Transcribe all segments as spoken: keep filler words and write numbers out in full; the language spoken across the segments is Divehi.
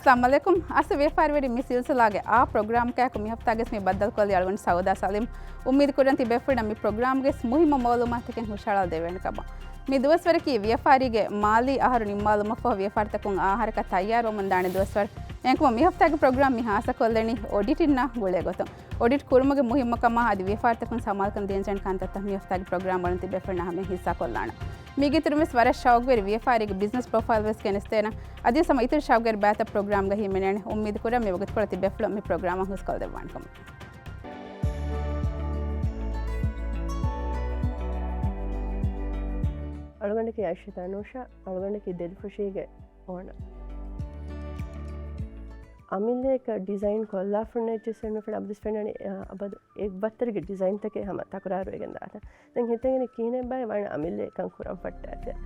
އައްސަލާމު ޢަލައިކުމް. އައިސް ވިޔަފާރިވެރިން މި ސިލްސިލާގެ އާ ޕްރޮގްރާމަކާއެކު މި ހަފްތާގެސް މި ބައްދަލުކޮށްލީ އަޅުގަނޑު ސައުދާ ސަލީމް. އުއްމީދު ކުރަން ތިބޭފުޅުންނަށް މި ޕްރޮގްރާމްގެސް މުހިއްމު މައުލޫމާތުތަކެއް ހުށަހަޅާ ދެވޭނެ ކަމަށް. މި ދުވަސްވަރަކީ ވިޔަފާރީގެ މާލީ އަހަރު ނިންމާލުމަށްފަހު ވިޔަފާރިތަކުން އާ އަހަރަކަށް ތައްޔާރުވަމުން ދާނެ ދުވަސްވަރު. އެހެންކަމުން މި ހަފްތާގެ ޕްރޮގްރާމް މި ހާއްސަކޮށްލަނީ އޮޑިޓިންއާ ގުޅޭ ގޮތުން. އޮޑިޓް ކުރުމުގެ މުހިއްމުކަމާ އަދި ވިޔަފާރިތަކުން ސަމާލުކަން ދޭންޖެހޭނެ ކަންތައްތައް މި ހަފްތާގެ ޕްރޮގްރާމް ވަރުން ތިބޭފުޅުންނާ ހަމަޔަށް ހިއްސާކޮށްލާނަން. މީގެ އިތުރުން ވެސް ވަރަށް ޝައުގުވެރި ވިޔަފާރީގެ ބިޒްނަސް ޕްރޮފައިލް ވެސް ގެނެސްދޭނަން. އަދިވެސް ހަމަ އިތުރު ޝައުގުވެރި ބައިތައް ޕްރޮގްރާމްގަ ހިމެނޭނެ. އުއްމީދު ކުރަން މި ވަގުތުކޮޅަށް ތިބޭފުޅުން މި ޕްރޮގްރާމަށް ހުސްކޮށްލަދެއްވާނެ ކަމަށް. އަޅުގަނޑަކީ އައިޝަތާ ނޫޝާ، އަޅުގަނޑަކީ ދެލިފުށީގެ އޯނަރ. އަމިއްލައަކަށް ޑިޒައިން ކޮށްލާފަ ނެއްޖެ ސެން ފެން އަބަދު ފެންނަނީ، އަ، އަބަދު އެއްބައްތަރުގެ ޑިޒައިންތަކެއް ހަމަ ތަކުރާރުވެގެން ދާތަން. ދެން ހިތަށް އެނގޭ ކިހިނެއްބާއޭ ވަން އަމިއްލައަކަށް ކުރަން ފައްޓާތަން.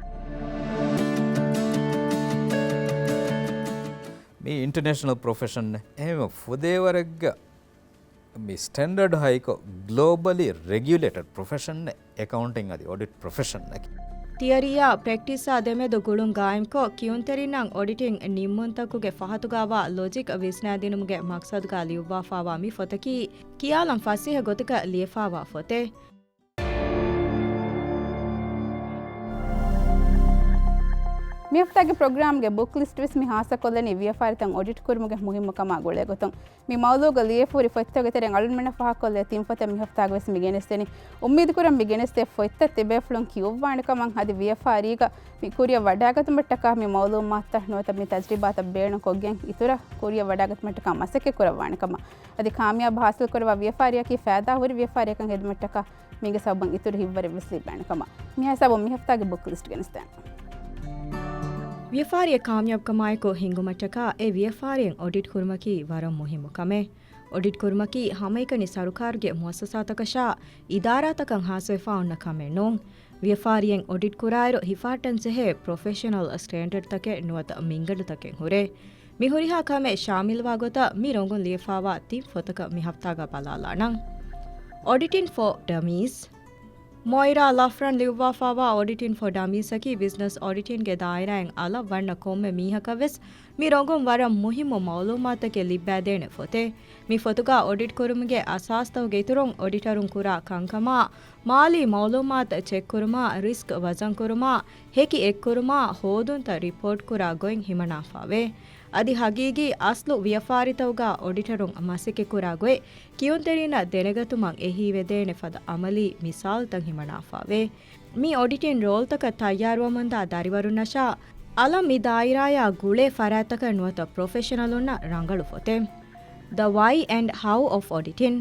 މީ އިންޓަރނޭޝަނަލް ޕްރޮފެޝަނެއް. އެހެންވެ ފުދޭވަރެއްގަ މި ސްޓެންޑަޑް ހައިކޮށް ގްލޯބަލީ ރެގިއުލޭޓެޑް ޕްރޮފެޝަނެއް އެކައުންޓިން އަދި އޮޑިޓް ޕްރޮފެޝަނަކީ. ތިއަރީއާ ޕްރެކްޓިސްއާ ދެމެދު ގުޅުން ގާއިމްކޮށް، ކިޔުންތެރިންނަށް އޮޑިޓިން ނިންމުންތަކުގެ ފަހަތުގަވާ ލޮޖިކް ވިސްނާދިނުމުގެ މަޤްޞަދުގަ ލިޔުއްވާފައިވާ މި ފޮތަކީ، ކިޔާލަން ފަސޭހަ ގޮތަކަށް ލިޔެފައިވާ ފޮތެއް. މި ހަފްތާގެ ޕްރޮގްރާމްގެ ބުކް ލިސްޓް ވެސް މި ހާއްސަކޮށްލަނީ ވިޔަފާރިތައް އޮޑިޓް ކުރުމުގެ މުހިއްމުކަމާ ގުޅޭގޮތުން. މި މައުޟޫގަ ލިޔެފަހުރި ފޮތްތަކުގެ ތެރެއިން އަޅުންމެންނަށް ފާހަގަކޮށްލޭ ތިން ފޮތެއް މި ހަފްތާގަ ވެސް މި ގެނެސްދެނީ. އުއްމީދު ކުރަން މި ގެނެސްދޭ ފޮތްތައް ތިބޭފުޅުން ކިޔުއްވާނެ ކަމަށް އަދި ވިޔަފާރީގަ މި ކުރިއަށް ވަޑާގަތުމަށްޓަކާ މި މައުލޫމާތުތައް ނުވަތަ މި ތަޖްރިބާތައް ބޭނުންކޮށްގެން އިތުރަށް ކުރިއަށް ވަޑާގަތުމަށްޓަކާ މަސައްކަތް ކުރައްވާނެ ކަމަށް. އަދި ކާމިޔާބު ހާސިލްކުރައްވާ ވިޔަފާރިއަކީ ފައިދާހުރި ވިޔަފާރިއަކަށް ހެދުމަށްޓަކާ މީގެ ސަބަބުން އިތުރު ހިތްވަރެއް ވެސް ލިބޭނެ ކަމަށް. މިހިސާބުން މި ހަފްތާގެ ބުކް ލިސްޓް ގެނެސްދޭނަން. ވިޔަފާރިއެއް ކާމިޔާބުކަމާއެކު ހިންގުމަށްޓަކާ އެ ވިޔަފާރިއެއް އޮޑިޓް ކުރުމަކީ ވަރަށް މުހިއްމު ކަމެއް. އޮޑިޓް ކުރުމަކީ ހަމައެކަނި ސަރުކާރުގެ މުއައްސަސާތަކަށާ އިދާރާތަކަށް ހާސްވެފަ އޮންނަ ކަމެއް ނޫން. ވިޔަފާރިއެއް އޮޑިޓް ކުރާއިރު ހިފަހައްޓަންޖެހޭ ޕްރޮފެޝަނަލް ސްޓޭންޑަޑްތަކެއް ނުވަތަ މިންގަނޑުތަކެއް ހުރޭ. މި ހުރިހާ ކަމެއް ޝާމިލްވާ ގޮތަށް މި ރޮނގުން ލިޔެފައިވާ ތިން ފޮތަކަށް މި ހަފްތާގަ ބަލާލާނަން. އޮޑިޓިން ފޯ ޑަމީސް. މޮއިރާ ލަފްރަން ލިޔުއްވާފައިވާ އޮޑިޓިން ފޯ ޑަމީސްއަކީ ބިޒްނަސް އޮޑިޓިންގެ ދާއިރާއިން އަލަށް ވަންނަ ކޮންމެ މީހަކަށް ވެސް މި ރޮނގުން ވަރަށް މުހިއްމު މައުލޫމާތުތަކެއް ލިއްބައިދޭނެ ފޮތެއް. މި ފޮތުގަ އޮޑިޓް ކުރުމުގެ އަސާސްތަކުގެ އިތުރުން އޮޑިޓަރުން ކުރާ ކަންކަމާ، މާލީ މައުލޫމާތު ޗެކްކުރުމާ، ރިސްކް ވަޒަންކުރުމާ، ހެކި އެއްކުރުމާ، ހޯދުންތައް ރިޕޯޓްކުރާ ގޮތް ހިމަނާފައިވޭ. އަދި ހަގީގީ އަސްލު ވިޔަފާރިތަކުގަ އޮޑިޓަރުން މަސައްކަތްކުރާ ގޮތް ކިޔުންތެރިންނަށް ދެނެގަތުމަށް އެހީވެދޭނެ ފަދަ އަމަލީ މިސާލުތައް ހިމަނާފައިވޭ. މި އޮޑިޓިން ރޯލްތަކަށް ތައްޔާރުވަމުންދާ ދަރިވަރުންނަށާ އަލަށް މި ދާއިރާޔާ ގުޅޭ ފަރާތްތަކަށް ނުވަތަ ޕްރޮފެޝަނަލުންނަށް ރަނގަޅު ފޮތެއް. The Why and How of Auditing.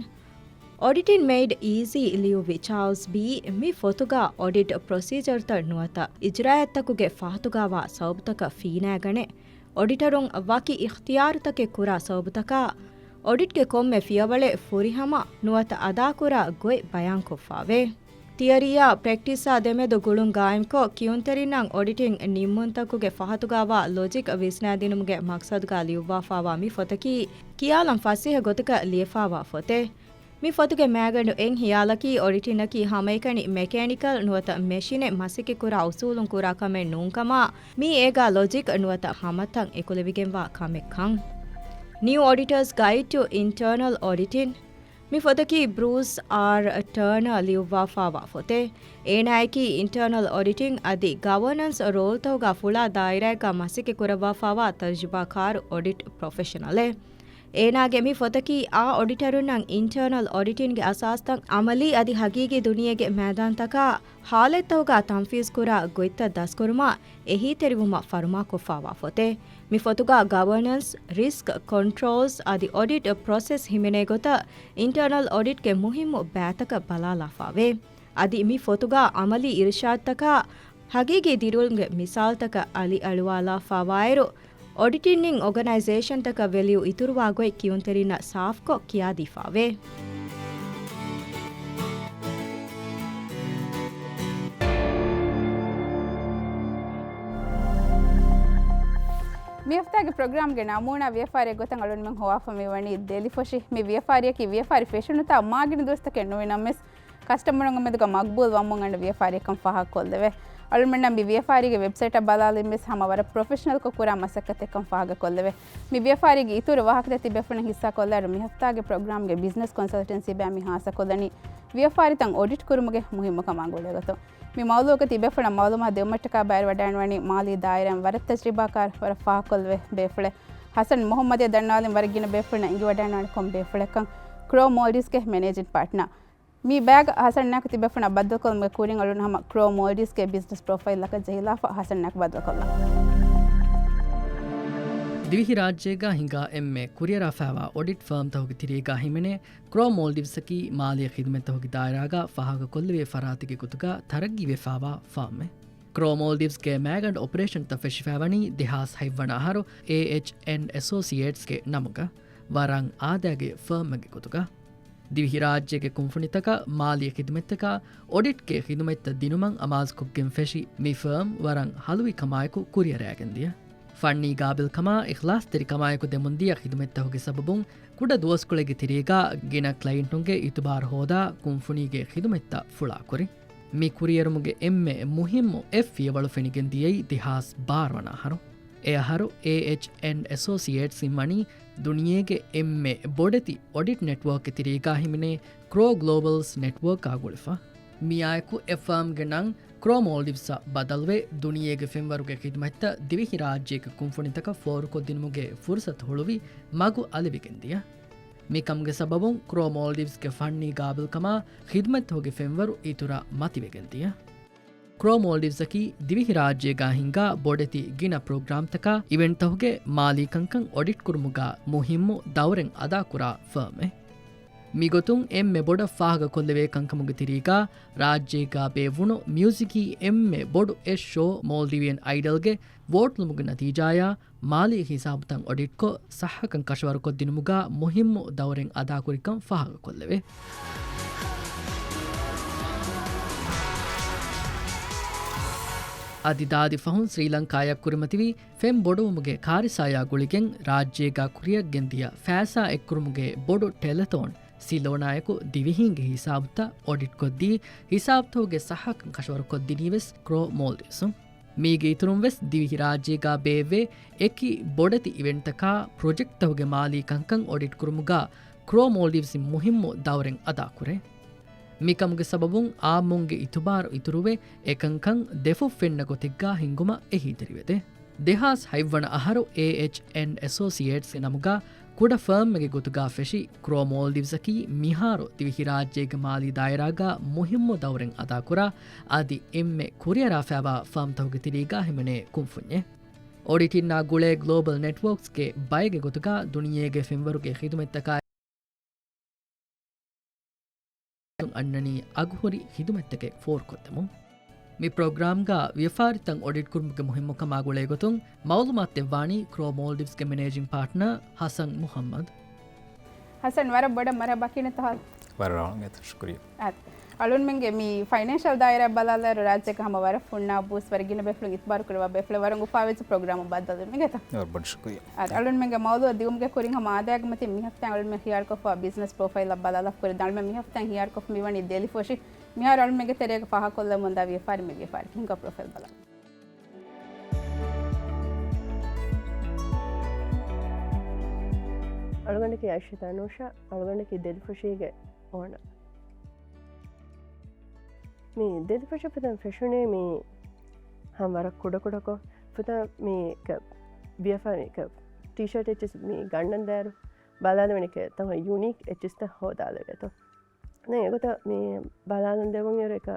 Auditing Made Easy ލިޔުއްވި ޗާލްސް ބީ. މި ފޮތުގަ އޮޑިޓް ޕްރޮސީޖަރތައް ނުވަތަ އިޖްރާއަތްތަކުގެ ފަހަތުގަވާ ސަބަބުތަކަށް ފީނާގަނެ، އޮޑިޓަރުން ވަކި އިޚްތިޔާރުތަކެއް ކުރާ ސަބަބުތަކާ، އޮޑިޓްގެ ކޮންމެ ފިޔަވަޅެއް ފުރިހަމަ ނުވަތަ އަދާކުރާ ގޮތް ބަޔާންކޮށްފައިވޭ. ތިއަރީއާ ޕްރެކްޓިސްއާ ދެމެދު ގުޅުން ގާއިމްކޮށް، ކިޔުންތެރިންނަށް އޮޑިޓިން ނިންމުންތަކުގެ ފަހަތުގަވާ ލޮޖިކް ވިސްނާދިނުމުގެ މަޤްޞަދުގަ ލިޔުއްވާފައިވާ މި ފޮތަކީ، ކިޔާލަން ފަސޭހަ ގޮތަކަށް ލިޔެފައިވާ ފޮތެއް. މި ފޮތުގެ މައިގަނޑު އެއް ހިޔާލަކީ، އޮޑިޓިންއަކީ ހަމައެކަނި މެކޭނިކަލް ނުވަތަ މެޝިނެއް މަސައްކަތްކުރާ އުސޫލުން ކުރާ ކަމެއް ނޫންކަމާ، މީ އޭގާ ލޮޖިކް ނުވަތަ ހަމަތައް އެކުލެވިގެންވާ ކަމެއް ކަން. ނިއު އޮޑިޓަރސް ގައިޑް ޓު އިންޓަރނަލް އޮޑިޓިން. މި ފޮތަކީ ބްރޫސް އާރް ޓާނަ ލިޔުއްވާފައިވާ ފޮތެއް. އޭނާއަކީ އިންޓަރނަލް އޮޑިޓިން އަދި ގަވަނަންސް ރޯލްތަކުގަ ފުޅާ ދާއިރާއެއްގަ މަސައްކަތް ކުރައްވާފައިވާ ތަޖުރިބާކާރު އޮޑިޓް ޕްރޮފެޝަނަލެއް. އޭނާގެ މި ފޮތަކީ އާ އޮޑިޓަރުންނަށް އިންޓަރނަލް އޮޑިޓިންގެ އަސާސްތައް އަމަލީ އަދި ހަގީގީ ދުނިޔޭގެ މައިދާންތަކާ ހާލަތްތަކުގަ ތަންފީޒުކުރާ ގޮތްތައް ދަސްކުރުމަށް އެހީތެރިވުމަށް ފަރުމާކޮށްފައިވާ ފޮތެއް. މި ފޮތުގަ ގަވަނަންސް، ރިސްކް، ކޮންޓްރޯލްސް އަދި އޮޑިޓް ޕްރޮސެސް ހިމެނޭ ގޮތަށް އިންޓަރނަލް އޮޑިޓްގެ މުހިއްމު ބައިތަކަށް ބަލާލާފައިވޭ. އަދި މި ފޮތުގަ އަމަލީ އިރުޝާދުތަކާ ހަގީގީ ދިރިއުޅުމުގެ މިސާލުތަކަށް އަލިއަޅުވާލާފައިވާއިރު، އޮޑިޓިން އޯގަނައިޒޭޝަންތަކަށް ވެލިއު އިތުރުވާ ގޮތް ކިޔުންތެރިންނަށް ސާފުކޮށް ކިޔާދީފައިވޭ. މި ހަފްތާގެ ޕްރޮގްރާމްގެ ނަމޫނާ ވިޔަފާރިއެއް ގޮތަށް އަޅުންމެން ހޮވާފަ މިވަނީ ދެލިފޮށި. މި ވިޔަފާރިއަކީ ވިޔަފާރި ފެށުނުތާ މާގިނަ ދުވަސްތަކެއް ނުވި ނަމަވެސް، ކަސްޓަމަރުންގެ މެދުގަ މަގްބޫލް ވަމުން އަންނަ ވިޔަފާރިއެއްކަން ފާހަގަކޮށްލެވޭ. އަޅުމެންނަށް މި ވިޔަފާރީގެ ވެބްސައިޓަށް ބަލާލިން ވެސް ހަމަ ވަރަށް ޕްރޮފެޝަނަލްކޮށް ކުރާ މަސައްކަތެއްކަން ފާހަގަކޮށްލެވޭ. މި ވިޔަފާރީގެ އިތުރު ވާހަކަތައް ތިބޭފުޅުން ހިއްސާކޮށްލާއިރު، މި ހަފްތާގެ ޕްރޮގްރާމްގެ ބިޒްނަސް ކޮންސަލްޓެންސީ ބަޔަށް މި ހާއްސަކޮށްލަނީ ވިޔަފާރިތައް އޮޑިޓް ކުރުމުގެ މުހިއްމުކަމާ ގުޅޭގޮތުން. މި މައުޟޫޢަކަށް ތިބޭފުޅަށް މައުލޫމާތު ދެއްވުމަށްޓަކާ ބައިވެރިވަޑައިގަންނަވަނީ މާލީ ދާއިރާއިން ވަރަށް ތަޖްރިބާކާރު، ވަރަށް ފާހަގަކޮށްލެވޭ ބޭފުޅެއް. ޙަސަން މުޙައްމަދަށް ދަންނަވާލިން ވަރަށް ގިނަ ބޭފުޅުންނަށް އެނގިވަޑައިގަންނަވަނީ ކޮން ބޭފުޅެއްކަން. ކްރޯ މޯލްޑިވްސްގެ މެނޭޖިން ޕާޓްނާ. މި ބަޔަކަށް ޙަސަންއާއެކު ތިބޭފުޅުންނާ ބައްދަލުކޮށްލުމުގެ ކުރިން އަޅުގަނޑު ހަމަ ކްރޯ މޯލްޑިވްސްގެ ބިޒްނަސް ޕްރޮފައިލްއަކަށް ޖެހިލާފަ ޙަސަންއާއެކު ބައްދަލުކޮށްލަން. ދިވެހިރާއްޖޭގަ ހިނގާ އެންމެ ކުރިއަރާފައިވާ އޮޑިޓް ފާމްތަކުގެ ތިރީގަ ހިމެނޭ ކްރޯ މޯލްޑިވްސްއަކީ މާލީ ޚިދުމަތްތަކުގެ ދާއިރާގަ ފާހަގަކޮށްލެވޭ ފަރާތެއްގެ ގޮތުގަ ތަރައްގީވެފައިވާ ފާމެއް. ކްރޯ މޯލްޑިވްސްގެ މައިގަނޑު އޮޕަރޭޝަންތައް ފެށިފައިވަނީ ދެހާސް ހަތްވަނަ އަހަރު އޭއެޗްއެންޑް އެސޯސިއޭޓްސްގެ ނަމުގަ ވަރަށް އާދައިގެ ފާމެއްގެ ގޮތުގަ. ދިވެހިރާއްޖޭގެ ކުންފުނިތަކަށް މާލީ ޚިދުމަތްތަކާ އޮޑިޓްގެ ޚިދުމަތްތައް ދިނުމަށް އަމާޒުކޮށްގެން ފެށި މި ފާމް ވަރަށް ހަލުވިކަމާއެކު ކުރިއަރައިގެންދިޔަ. ފަންނީ ގާބިލްކަމާ އިޚްލާޞްތެރިކަމާއެކު ދެމުންދިޔަ ޚިދުމަތްތަކުގެ ސަބަބުން ކުޑަ ދުވަސްކޮޅެއްގެ ތެރޭގަ ގިނަ ކްލައިންޓުންގެ އިތުބާރު ހޯދާ ކުންފުނީގެ ޚިދުމަތްތައް ފުޅާކުރި. މި ކުރިއެރުމުގެ އެންމެ މުހިއްމު އެއް ފިޔަވަޅު ފެނިގެން ދިޔައީ ދެހާސް ބާރަ ވަނަ އަހަރު. އެ އަހަރު އޭއެޗްއެންޑް އެސޯސިއޭޓްސް އިން ވަނީ ދުނިޔޭގެ އެންމެ ބޮޑެތި އޮޑިޓް ނެޓްވޯކްގެ ތިރީގަ ހިމެނޭ ކްރޯ ގްލޯބަލްސް ނެޓްވޯކްއާ ގުޅިފަ. މިއާއެކު އެ ފާމްގެ ނަން ކްރޯ މޯލްޑިވްސްއަށް ބަދަލުވެ، ދުނިޔޭގެ ފެންވަރުގެ ޚިދުމަތްތައް ދިވެހިރާއްޖޭގެ ކުންފުނިތަކަށް ފޯރުކޮށްދިނުމުގެ ފުރުސަތު ހުޅުވި މަގު އަލިވެގެންދިޔަ. މިކަމުގެ ސަބަބުން ކްރޯ މޯލްޑިވްސްގެ ފަންނީ ގާބިލްކަމާ ޚިދުމަތްތަކުގެ ފެންވަރު އިތުރަށް މަތިވެގެންދިޔަ. ކްރޯ މޯލްޑިވްސްއަކީ ދިވެހިރާއްޖޭގަ ހިނގާ ބޮޑެތި ގިނަ ޕްރޮގްރާމްތަކާ އިވެންޓްތަކުގެ މާލީ ކަންކަން އޮޑިޓް ކުރުމުގަ މުހިއްމު ދައުރެއް އަދާކުރާ ފާމެއް. މިގޮތުން އެންމެ ބޮޑަށް ފާހަގަކޮށްލެވޭ ކަންކަމުގެ ތިރީގަ ރާއްޖޭގަ ބޭއްވުނު މިއުޒިކީ އެންމެ ބޮޑު އެއް ޝޯ މޯލްޑިވިއަން އައިޑަލްގެ ވޯޓްލުމުގެ ނަތީޖާޔާ މާލީ ހިސާބުތައް އޮޑިޓްކޮށް، ޞައްޙަކަން ކަށަވަރުކޮށްދިނުމުގަ މުހިއްމު ދައުރެއް އަދާކުރިކަން ފާހަގަކޮށްލެވޭ. އަދި ދާދި ފަހުން ސްރީލަންކާޔަށް ކުރިމަތިވި ފެން ބޮޑުވުމުގެ ކާރިސާޔާ ގުޅިގެން ރާއްޖޭގަ ކުރިއަށްގެންދިޔަ ފައިސާ އެއްކުރުމުގެ ބޮޑު ޓެލެތޯން ސިލޯނާއެކު ދިވެހީންގެ ހިސާބުތައް އޮޑިޓްކޮށްދީ، ހިސާބުތަކުގެ ޞައްޙަކަން ކަށަވަރުކޮށްދިނީވެސް ކްރޯ މޯލްޑިވްސުން. މީގެ އިތުރުން ވެސް ދިވެހިރާއްޖޭގަ ބޭއްވޭ އެކި ބޮޑެތި އިވެންޓްތަކާ ޕްރޮޖެކްޓްތަކުގެ މާލީ ކަންކަން އޮޑިޓް ކުރުމުގަ ކްރޯ މޯލްޑިވްސް މުހިއްމު ދައުރެއް އަދާކުރޭ. މިކަމުގެ ސަބަބުން އާއްމުންގެ އިތުބާރު އިތުރުވެ، އެކަންކަން ދެފުށް ފެންނަ ގޮތެއްގަ ހިންގުމަށް އެހީތެރިވެދޭ. ދެހާސް ހަތްވަނަ އަހަރު އޭއެޗްއެންޑް އެސޯސިއޭޓްސްގެ ނަމުގަ ކުޑަ ފާމްއެއްގެ ގޮތުގަ ފެށި، ކްރޯ މޯލްޑިވްސްއަކީ މިހާރު ދިވެހިރާއްޖޭގެ މާލީ ދާއިރާގަ މުހިއްމު ދައުރެއް އަދާކުރާ، އަދި އެންމެ ކުރިއަރާފައިވާ ފާމްތަކުގެ ތިރީގަ ހިމެނޭ ކުންފުންޏެއް. އޮޑިޓިންއާ ގުޅޭ ގްލޯބަލް ނެޓްވޯކްސްގެ ބައެއްގެ ގޮތުގަ ދުނިޔޭގެ ފެންވަރުގެ ޚިދުމަތްތަކާ އަންނަނީ އަގުހުރި ޚިދުމަތްތަކެއް ފޯރުކޮށްދެމުން. މި ޕްރޮގްރާމްގަ ވިޔަފާރިތައް އޮޑިޓް ކުރުމުގެ މުހިއްމުކަމާ ގުޅޭގޮތުން މައުލޫމާތު ދެއްވާނީ ކްރޯ މޯލްޑިވްސްގެ މެނޭޖިން ޕާޓްނަރ ޙަސަން މުޙައްމަދު. ޙަސަން، ވަރަށް ބޮޑަށް މަރުޙަބާ ކިނެތޯ ހާލު. ވަރަށް ރަނގަޅު، ޝުކުރިއްޔާ. އާދެ. އަޅުންމެންގެ މި ފައިނޭންޝަލް ދާއިރާ ބަލާލާއިރު ރާއްޖޭގަ ހަމަ ވަރަށް ފުންނާ ބޫސް ވަރަށް ގިނަ ބޭފުޅުން އިތުބާރު ކުރައްވާ ބޭފުޅެއް ވަރަށް އުފާވެއްޖެ ޕްރޮގްރާމަށް ބައްދަލުވުމުގެ ތަ. ވަރަށް ބޮޑަށް ޝުކުރިއްޔާ. އާދެ. އަޅުންމެންގެ މައުޟޫޢަށް ދިއުމުގެ ކުރިން ހަމަ އާދައިގެ މަތިން މި ހަފްތާ އަޅުންމެން ހިޔާރުކޮށްފަ ބިޒްނަސް ޕްރޮފައިލްއަށް ބަލާލާފަ ކުރި ދަނޑުމެ މި ހަފްތާ ހިޔާރުކޮށްފަ މިވަނީ ދެލިފުށި. މިހާރު އަޅުންމެންގެ ތެރޭގަ ފާހަގަކޮށްލަމުންދާ ވިޔަފާރި މި ވިޔަފާރި ކިހިންކަ ޕްރޮފައިލް ބަލާ. އަޅުގަނޑަކީ އައިޝަތާ ނޫޝާ، އަޅުގަނޑަކީ ދެލިފުށީގެ އޯނަ. މި ދެލިފުށި ފުދަން ފެށުނީ މި ހަމަ ވަރަށް ކުޑަކުޑަކޮށް ފުދަން މި ކ-، ވިޔަފާރި ކ-، ޓީޝާޓް އެއްޗިސް މި ގަންނަން ދާއިރު ބަލާލެވެނީ ތަން ޔުނީކް އެއްޗިސްތައް ހޯދާލެވޭތޯ. ދެން އެގޮތަށް މި ބަލާލަން ދެވުން އިރު އެކަ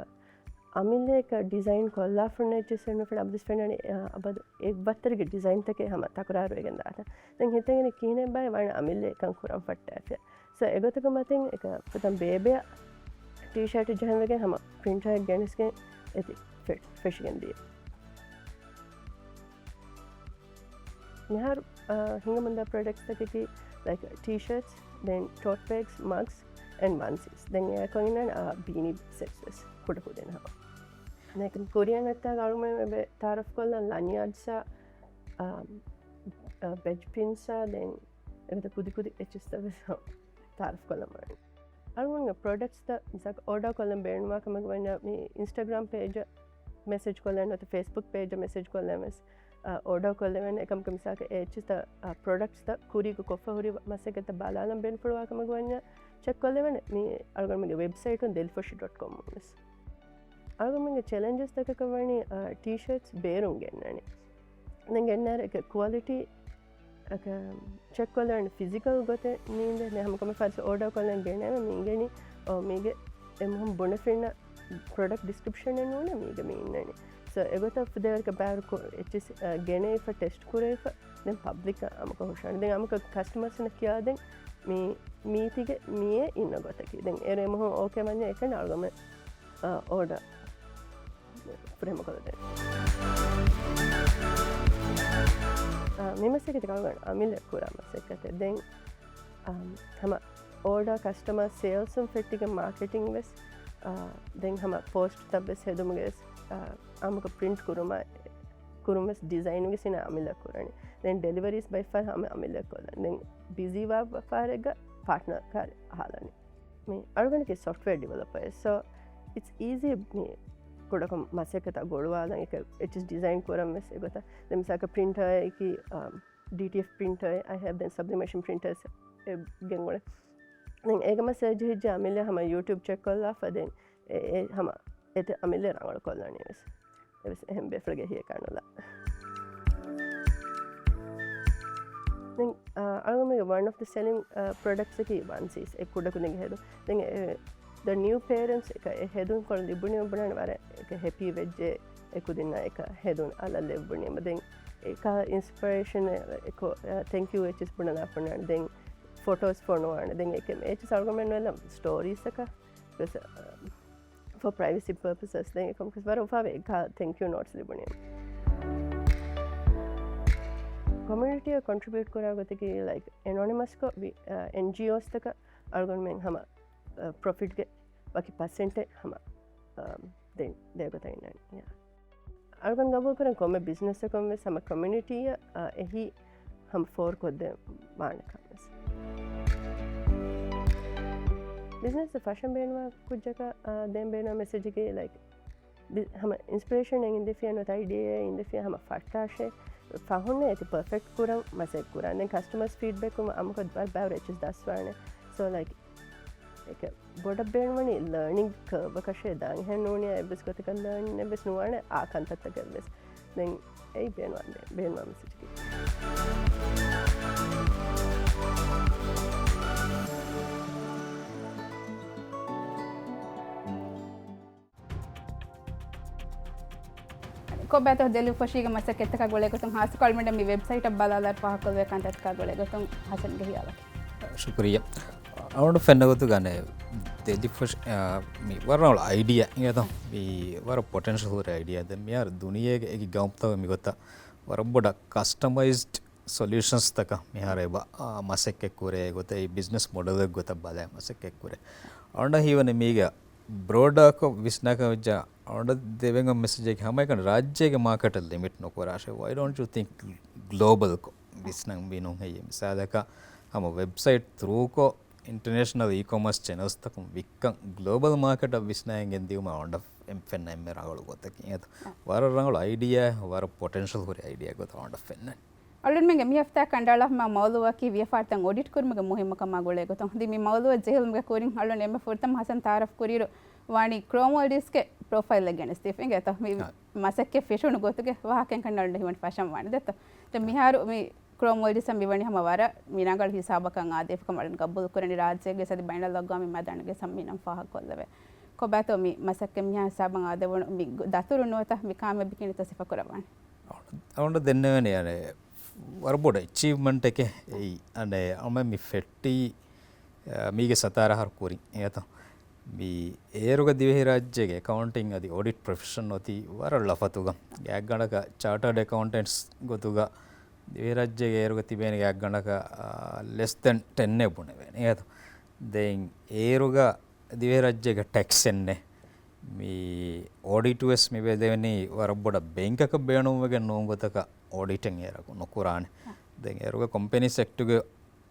އަމިއްލައަކަށް ޑިޒައިން ކޮށްލާފަ ހުންނަ އެއްޗިސް ފެންނަ ފެންނަ އަބަދު ފެންނަނީ، އަ، އަބަދު އެއް ވައްތަރުގެ ޑިޒައިންތަކެއް ހަމަ ތަކުރާރުވެގެން ދާތަ. ދެން ހިތަށް އެނގެނީ ކިހިނެއްބާއޭ ވާނެ އަމިއްލަ އެކަން ކުރަން ފައްޓާފިޔާ. ސޯ އެގޮތަކަށް މަތިން އެކަ ފުދަން ބޭބެއަށް ޓީޝާޓް ޖަހަން ވެގެން ހަމަ ޕްރިންޓަރެއް ގެނެސްގެން އެތި ފެ-، ފެށިގެން ދިޔަ. މިހާރު، އާ، ހިނގަމުންދާ ޕްރޮޑަކްޓްސްތަކަކީ، ލައިކް، ޓީޝާޓްސް، ދެން ޓޯޓް ބޭގްސް، މަގްސް، އެންޑް ވަންސީސް. ދެން އެއަކޮށް އިންނާނެ، އާ، ބީނީ ސެޓްސް ވެސް ކުޑަކުދިން ހަމަ. ދެން ކުރިއަށް އައްތާ އަޅުގަނޑުމެން އެބަ ތައާރަފް ކޮށްލަން ލަންޔާޑްސްއާ، އާ، އާ، ބެޖް ޕިންސްއާ، ދެން އެގޮތަށް ކުދިކުދި އެއްޗިސްތައް ވެސް ތައާރަފް ކޮށްލަން ވާނެ. އަޅުގަނޑުގެ ޕްރޮޑަކްޓްސްތައް މިސާލަކަށް އޯޑާ ކޮށްލަން ބޭނުންވާ ކަމަކަށް ވަންޏާ މި އިންސްޓަގްރާމް ޕޭޖަށް މެސެޖް ކޮށްލަން ނުވަތަ ފޭސްބުކް ޕޭޖަށް މެސެޖް ކޮށްލަން ވެސް، އާ، އޯޑަރ ކޮށްލެވޭނެ. އެކަމަކު މިސާލަކަށް އެ އެޗްއެސް ތައް، އާ، ޕްރޮޑަކްޓްސް ތައް ކުރީގަ ކޮށްފަ ހުރި މަސައްކަތްތައް ބަލާލަން ބޭނުންފުޅުވާ ކަމަށް ވަންޏާ ޗެކް ކޮށްލެވޭނެ މި އަޅުގަނޑުމެންގެ ވެބްސައިޓުން ދެލިފޮށި ޑޮޓް ކޮމުން ވެސް. އަޅުގަނޑުމެންގެ ޗެލެންޖަސް ތަކަކަށް ވަނީ، އާ، ޓީޝާޓްސް ބޭރުން ގެންނަނީ. ދެން ގެންނާއިރު އެކަ ކުއަލިޓީ އަކަ ޗެކް ކޮށްލަން ފިޒިކަލް ގޮތެއް ނީނދެ. ދެން ހަމަ ކޮންމެ ފަރެއްސަ އޯޑަރ ކޮށްލަން ގެނެވެ މި އިނގެނީ، އޯ، މީގެ އެމުހުން ބުނެފިންނަ ޕްރޮޑަކްޓް ޑިސްކްރިޕްޝަނެއް ނޫނޭ މީގެ މި އިންނަނީ. ސޯ، އެގޮތަށް ފުދޭވަރަކަށް ބާރު ކޮ-، އެޗްއެސް، އަ، ގެނެވިފަ ޓެސްޓް ކުރެވިފަ ދެން ޕަބްލިކަށް އަމަކޮށް ހުށަހަޅަނީ. ދެން އަމަކަށް ކަސްޓަމަރސްނަށް ކިޔާދެން މީ، މީތިގެ މިއޭ އިންނަ ގޮތަކީ. ދެން އޭރު އެމުހުން އޯކޭ ވަންޏާ އެކަން އަޅުގަނޑު އާ، އޯޑަ ފުރިހަމަކޮށްލަދޭން. އާ، މި މަސައްކަތަކީ އަޅުގަނޑު އަމިއްލަ ކުރާ މަސައްކަތެއް. ދެން، އާ، ހަމަ އޯޑަ ކަސްޓަމަރ ސޭލްސުން ފެއްޓިގެން މާކެޓިން ވެސް، އާ، ދެން ހަމަ ޕޯސްޓްތައް ވެސް ހެދުމުގެ ވެސް، އާ، އާ، އަމަކަށް ޕްރިންޓް ކުރުމަށް، ކުރުން ވެސް ޑިޒައިން ވެސް އިން އަމިއްލަ ކުރަނީ. ދެން ޑެލިވަރީސް ބައިފަހަރު ހަމަ އަމިއްލަ ކޮށްލަނީ. ދެން ބިޒީ ވާ ވަފާރެއްގަ ޕާޓްނަރ ކާރި ހާލަނީ. މި އަޅުގަނޑަކީ ސޮފްޓްވެއަރ ޑިވެލޮޕަރ. ސޯ، އިޓްސް އީޒީ މި ކުޑަކޮށް މަސައްކަތަށް ގުޅުވާލަން އެކަ އެޗްއެސް ޑިޒައިން ކުރަން ވެސް އެގޮތަށް. ދެން މިސާލަކަށް ޕްރިންޓަރ އެކި، އާ، ޑީޓީއެފް ޕްރިންޓަރ އައި ހޭވް ދެން ސަބްލިމޭޝަން ޕްރިންޓަރސް ގެންގުޅޭ. ދެން އޭގެ މަސައްކަތް ޖެހިއްޖެ އަމިއްލަ ހަމަ ޔޫޓިއުބް ޗެކް ކޮށްލާފަ ދެން އެ، އެ ހަމަ އެތެއް އަމިއްލަ ރަނގަޅު ކޮށްލަނީ ވެސް. އެވެސް އެހެން ބޭފުޅެއްގެ ހިޔަކާ ނުލާ. ދެން، އާ، އަޅުގަނޑުމެންގެ ވަން އޮފް ދަ ސެލިން، އާ، ޕްރޮޑަކްޓްސް އަކީ ވަންސީސް. އެ ކުޑަކު ނެގި ހެދުން. ދެން އެ، ދަ ނިއު ޕޭރެންޓްސް އެކަ އެ ހެދުން ކޮޅު ލިބުނީ ބުނާނެ ވަރަށް އެކަ ހެޕީ ވެއްޖެ އެ ކުދިންނާ އެކަ ހެދުން އަލަށް ލެއްވުނީމަ. ދެން އެކަ އިންސްޕަރޭޝަން އެކޮ، އާ، ތެންކް ޔޫ އެޗްއެސް ބުނަލާ ބުނާނެ. ދެން ފޮޓޯސް ފޮނުވާނެ. ދެން އެކަ އެޗްއެސް އަޅުގަނޑުމެން ނުއެލަމް ސްޓޯރީސް އަކަށް ވެސް، އާ، ފޯ ޕްރައިވެސީ ޕަރޕަސަސް. ދެން އެކަމަކު ވަރަށް އުފާވޭ ތެންކް ޔޫ ނޯޓްސް ލިބުނީ. ކޮމިއުނިޓީއަށް ކޮންޓްރިބިއުޓް ކުރާ ގޮތަކީ، ލައިކް، އެނޮނިމަސްކޮށް ވި-، އާ، އެންޖީއޯސްތަކަށް އަޅުގަނޑުމެން ހަމަ، އާ، ޕްރޮފިޓްގެ ވަކި ޕަސެންޓެއް ހަމަ، އާ، ދޭ-، ދޭގޮތަށް އިންނަނީ. އަޅުގަނޑު ގަބޫލުކުރަން ކޮންމެ ބިޒްނަސްއަކުން ވެސް ހަމަ ކޮމިއުނިޓީއަށް، އާ، އެހީ ހަމަ ފޯރުކޮށްދޭން ވާނެ ކަމެއް ވެސް. ބިޒްނަސް ފަށަން ބޭނުންވާ ކުއްޖަކަށް، އާ، ދޭން ބޭނުންވާ މެސެޖަކީ، ލައިކް، ބި-، ހަމަ އިންސްޕިރޭޝަން އެއް އިންދެފިޔާ ނުވަތަ އައިޑިއާ އެއް އިންދެފިޔާ ހަމަ ފައްޓާށޭ، ފަހުންނޭ އޭތި ޕަރފެކްޓް ކުރަން މަސައްކަތް ކުރާން. ދެން ކަސްޓަމަރސް ފީޑްބެކުން އަމަކޮށް ބަ-، ބައިވަރު އެޗްއެސް ދަސްވާނެ. ސޯ، ލައިކް، އެކެ ބޮޑަށް ބޭނުންވަނީ ލާނިންގ ކަރވަކަށޭ ދާން. އެހެން ނޫނިއްޔާ އެއްވެސް ގޮތަކަށް ލާނިން އެއްވެސް ނުވާނެ އާ ކަންތައްތަކެއް ވެސް. ދެން އެއީ ބޭނުންވާ މެ-، ބޭނުންވާ މެސެޖަކީ. ކޮބާތޯ ދެލިފޮށީގެ މަސައްކަތްތަކާ ގުޅޭ ގޮތުން ހާއްސަކޮށް އަޅުގަނޑަށް މި ވެބްސައިޓަށް ބަލާލާއިރު ފާހަގަކޮށްލެވޭ ކަންތައްތަކާ ގުޅޭ ގޮތުން ހަސަންގެ ހިޔާލަކީ. ޝުކުރިއްޔާ. އަޅުގަނޑު ފެންނަ ގޮތުގަ ދެލިފޮށި، އާ، މި ވަރަށް ރަނގަޅު އައިޑިއާ އިނގޭތޯ. މި ވަރަށް ޕޮޓެންޝަލް ހުރި އައިޑިއާ. ދެން މިހާރު ދުނިޔޭގެ އެކި ގައުމުތަކުގެ މިގޮތަށް ވަރަށް ބޮޑަށް ކަސްޓަމައިޒްޑް ސޮލިއުޝަންސްތަކަށް މިހާރު އެބަ، އާ، މަސައްކަތް ކުރޭ ގޮތަށް އެ ބިޒްނަސް މޮޑެލެއް ގޮތަށް ބަލާ މަސައްކަތް ކުރޭ. އަޅުގަނޑަށް ހީވަނީ މީގަ ބްރޯޑާކޮށް ވިސްނާކަށް ވެއްޖާ އަޅުގަނޑަށް ދެވޭން މެސެޖަކީ ހަމައެކަނި ރާއްޖޭގެ މާކެޓަށް ލިމިޓް ނުކުރާށޭ. Why don't you think global ކޮށް ވިސްނަން ވީނު ހެއްޔޭ؟ މިސާލަކަށް ހަމަ ވެބްސައިޓް ތްރޫކޮށް އިންޓަރނޭޝަނަލް އީކޮމާސް ޗެނަލްސްތަކުން ވިއްކަން ގްލޯބަލް މާކެޓަށް ވިސްނައިގެން ދިއުމަށް އަޅުގަނޑަށް ފެންނަ އެންމެ ރަނގަޅު ގޮތަކީ. އާ. ވަރަށް ރަނގަޅު އައިޑިއާ، ވަރަށް ޕޮޓެންޝަލް ހުރި އައިޑިއާ ގޮތަށް އަޅުގަނޑަށް ފެންނަނީ. އަޅުގަނޑުމެންގެ މި ހަފްތާ ކަނޑައަޅާފަ މައުޟޫއަކީ ވިޔަފާރިތައް އޮޑިޓް ކުރުމުގެ މުހިއްމުކަމާ ގުޅޭ ގޮތުން. ދެން މި މައުޟޫއަށް ޖެހިލުމުގެ ކުރިން އަޅުގަނޑު އެންމެ ފުރަތަމަ ހަސަން ތައާރަފް ކުރިއިރު ވާނީ ކްރޯމް ވޯލްޑިސްގެ ޕްރޮފައިލްއެއް ގެނެސްދީފަ އިނގޭތޯ. މި އާ. މަސައްކަތް ފެށުނު ގޮތުގެ ވާހަކައިން ކަންނަ އަޅުގަނޑަށް ހީވަނީ ފަށަން ވާނެ ދެއްތޯ. ދެން މިހާރު މި ކްރޯމް ވޯލްޑިސް މިވަނީ ހަމަ ވަރަށް މި ރަނގަޅު ހިސާބަކަށް އާދޭފަ ކަމަށް އަޅުގަނޑު ގަބޫލު ކުރަނީ. ރާއްޖޭގެ އަދި ބައިނަލްއަގްވާމީ މައިދާނުގަ ސަމްމީނަން ފާހަގަކޮށްލެވޭ. ކޮބާތޯ މި މަސައްކަތް މިހާ ހިސާބަށް އާދެވުނު މި ގޮ-، ދަތުރު ނުވަތަ މި ކާމިޔާބީ ކިނިތޯ ސިފަކުރައްވާނެ؟ އަޅުގަނޑަށް ދެންނެވެނީ އަނެއް ވަރަށް ބޮޑު އެޗީވްމަންޓެކޭ އެއީ. އަނެއް އަޅުގަނޑު މި ފެއްޓީ، އަ، މީގެ ސަތާރަ އަހަރު ކުރިން އިނގޭތޯ. މި އޭރުގަ ދިވެހިރާއްޖޭގެ އެކައުންޓިން އަދި އޮޑިޓް ޕްރޮފެޝަން އޮތީ ވަރަށް ޅަފަތުގަ. ގާތްގަނޑަކަށް ޗާޓާޑް އެކައުންޓެންޓްސް ގޮތުގަ ދިވެހިރާއްޖޭގެ އޭރުގަ ތިބޭނެ ގާތްގަނޑަކަށް، އާ، ލެސް ދެން ޓެންއޭ ބުނެވޭނެ އިނގޭތޯ. ދެން އޭރުގަ ދިވެހިރާއްޖޭގެ ޓެކްސް އެންނެ މި އޮޑިޓް ވެސް މި ބެލެވެނީ ވަރަށް ބޮޑަށް ބޭންކަކަށް ބޭނުންވެގެން ނޫން ގޮތަކަށް އޮޑިޓެއް އޭރަކު ނުކުރާނެ. ދެން އޭރުގެ ކޮމްޕެނީސް އެކްޓުގެ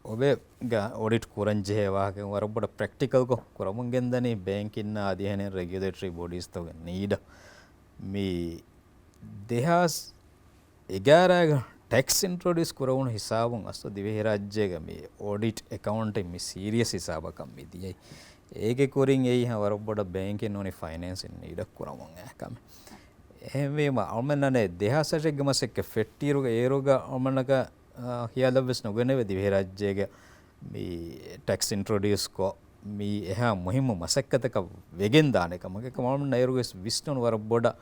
އޮބެ ގަ އޮޑިޓް ކުރަން ޖެހޭ ވާހަކަ ވަރަށް ބޮޑަށް ޕްރެކްޓިކަލްކޮށް ކުރަމުން ގެންދަނީ ބޭންކިންނާ އަދި އެހެނެއް ރެގިއުލޭޓަރީ ބޮޑީސްތަކުގެ ނީޑަށް. މި ދެހާސް އެގާރައިގަ ޓެކްސް އިންޓްރޮޑިއުސް ކުރެވުނު ހިސާބުން އަސްލު ދިވެހިރާއްޖޭގަ މި އޮޑިޓް އެކައުންޓިން މި ސީރިއަސް ހިސާބަކަށް މި ދިޔައީ. އޭގެ ކުރިން އެއީ ހަ ވަރަށް ބޮޑަށް ބޭންކެއް ނޫނީ ފައިނޭންސިން ނީޑަށް ކުރަމުން އެ ކަމެއް. އެހެންވީމަ، އަޅުމެންނަށް ދެހާސް އަށެއްގެ މަސައްކަތް ފެއްޓިއިރުގަ އޭރުގަ އަޅުމެންނަކަށް، އާ، ޚިޔާލަށްވެސް ނުގެނެވޭ ދިވެހިރާއްޖޭގަ މި ޓެކްސް އިންޓްރޮޑިއުސްކޮށް، މި އެހާ މުހިއްމު މަސައްކަތަކަށް ވެގެން ދާނެ ކަމަކަށް. އެކަމަކު އަޅުމެންނަށް އޭރުވެސް ވިސްނުނު ވަރަށް ބޮޑަށް،